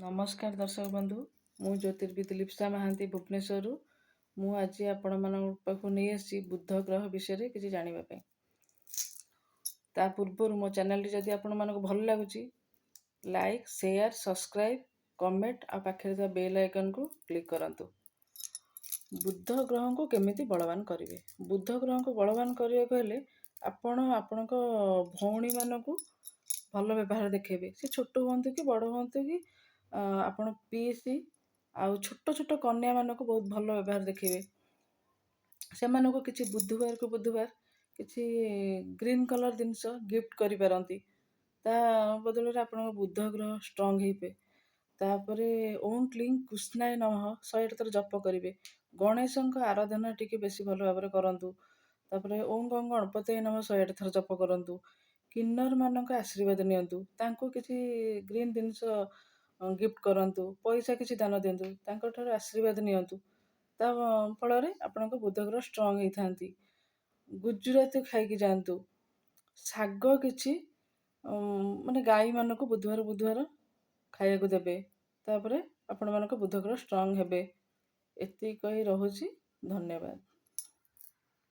ନମସ୍କାର ଦର୍ଶକ ବନ୍ଧୁ, ମୁଁ ଜ୍ୟୋତିର୍ବିଦ ଲିପ୍ସା ମହାନ୍ତି ଭୁବନେଶ୍ୱରରୁ। ମୁଁ ଆଜି ଆପଣମାନଙ୍କ ପାଖକୁ ନେଇ ଆସିଛି ବୁଧ ଗ୍ରହ ବିଷୟରେ କିଛି ଜାଣିବା ପାଇଁ। ତା ପୂର୍ବରୁ ମୋ ଚ୍ୟାନେଲଟି ଯଦି ଆପଣମାନଙ୍କୁ ଭଲ ଲାଗୁଛି, ଲାଇକ୍, ସେୟାର, ସବସ୍କ୍ରାଇବ୍, କମେଣ୍ଟ ଆଉ ପାଖରେ ଥିବା ବେଲ୍ ଆଇକନ୍କୁ କ୍ଲିକ୍ କରନ୍ତୁ। ବୁଧ ଗ୍ରହଙ୍କୁ କେମିତି ବଳବାନ କରିବେ? ବୁଧ ଗ୍ରହଙ୍କୁ ବଳବାନ କରିବାକୁ ହେଲେ ଆପଣ ଆପଣଙ୍କ ଭଉଣୀମାନଙ୍କୁ ଭଲ ବ୍ୟବହାର ଦେଖେଇବେ। ସେ ଛୋଟ ହୁଅନ୍ତୁ କି ବଡ଼ ହୁଅନ୍ତୁ କି ଆପଣ ପିଇସି ଆଉ ଛୋଟ ଛୋଟ କନ୍ୟାମାନଙ୍କୁ ବହୁତ ଭଲ ବ୍ୟବହାର ଦେଖେଇବେ। ସେମାନଙ୍କୁ କିଛି ବୁଧବାରକୁ ବୁଧବାର କିଛି ଗ୍ରୀନ୍ କଲର୍ ଜିନିଷ ଗିଫ୍ଟ କରିପାରନ୍ତି। ତା ବଦଳରେ ଆପଣଙ୍କ ବୁଧ ଗ୍ରହ ଷ୍ଟ୍ରଙ୍ଗ ହେଇବେ। ତାପରେ ଓଁ କ୍ଲିଂ କୃଷ୍ଣାୟ ନମଃ 108 ଥର ଜପ କରିବେ। ଗଣେଶଙ୍କ ଆରାଧନା ଟିକେ ବେଶୀ ଭଲ ଭାବରେ କରନ୍ତୁ। ତାପରେ ଓଁ ଗଂ ଗଣପତୟେ ନମଃ 108 ଥର ଜପ କରନ୍ତୁ। କିନ୍ନରମାନଙ୍କ ଆଶୀର୍ବାଦ ନିଅନ୍ତୁ। ତାଙ୍କୁ କିଛି ଗ୍ରୀନ୍ ଜିନିଷ ଗିଫ୍ଟ କରନ୍ତୁ, ପଇସା କିଛି ଦାନ ଦିଅନ୍ତୁ, ତାଙ୍କଠାରୁ ଆଶୀର୍ବାଦ ନିଅନ୍ତୁ। ତା ଫଳରେ ଆପଣଙ୍କ ବୁଧ ଗ୍ରହ ଷ୍ଟ୍ରଙ୍ଗ ହେଇଥାନ୍ତି। ଗୁଜୁରାତି ଖାଇକି ଯାଆନ୍ତୁ। ଶାଗ କିଛି ମାନେ ଗାଈମାନଙ୍କୁ ବୁଧବାର ବୁଧବାର ଖାଇବାକୁ ଦେବେ। ତାପରେ ଆପଣମାନଙ୍କ ବୁଧ ଗ୍ରହ ଷ୍ଟ୍ରଙ୍ଗ ହେବେ। ଏତିକି କହି ରହୁଛି, ଧନ୍ୟବାଦ।